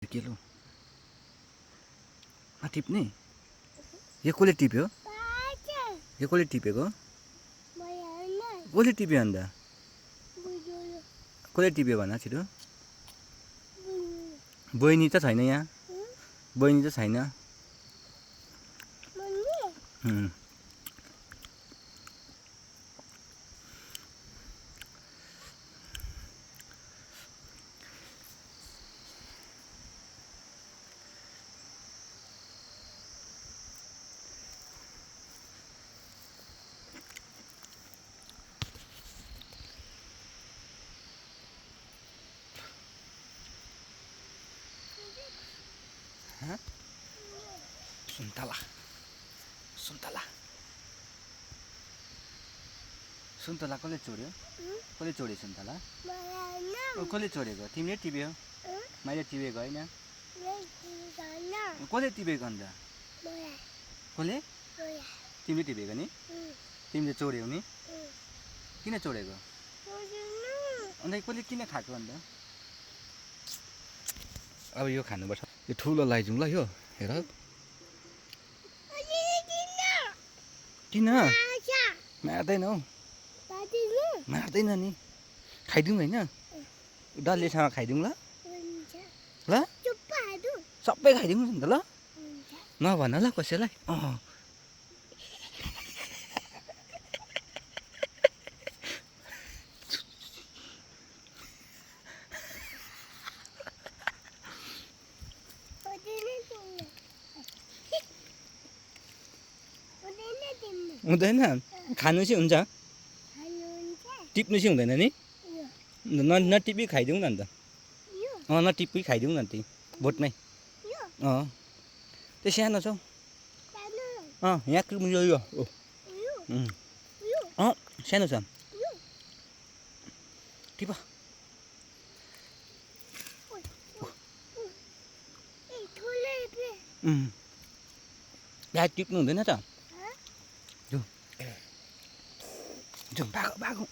kilo टिप्ने यो कसले टिप्यो यो कसले टिपेको कसले टिप्यो अन्त कसले टिप्यो भन छिटो बहिनी त छैन यहाँ बहिनी त छैन सुन्तला सुन्तला सुन्तला कसले चोर्यो कसले चोर्यो सुन्तला कसले चोरेको तिमीले टिप्यो मैले टिपेको होइन कसले टिपेको अन्त कसले तिमीले टिपेको नि तिमीले चोर्यौ नि किन चोरेको अन्त कसले किन खाएको अन्त अब यो खानुपर्छ यो ठुलो लैजाउँ ल यो हेर किन मार्दैन हौ मार्दैन नि खाइदिउँ होइन डल्लेसँग खाइदिउँ ल ल सबै खाइदिउँ नि त ल नभन ल कसैलाई हुँदैन खानु चाहिँ हुन्छ टिप्नु चाहिँ हुँदैन नि नटिपी खाइदिउँ न अन्त नटिपी खाइदिउँ न अन्त बोटमै त्यो सानो छ यहाँ यो सानो छ टिप टिप्नु हुँदैन त भागो भागो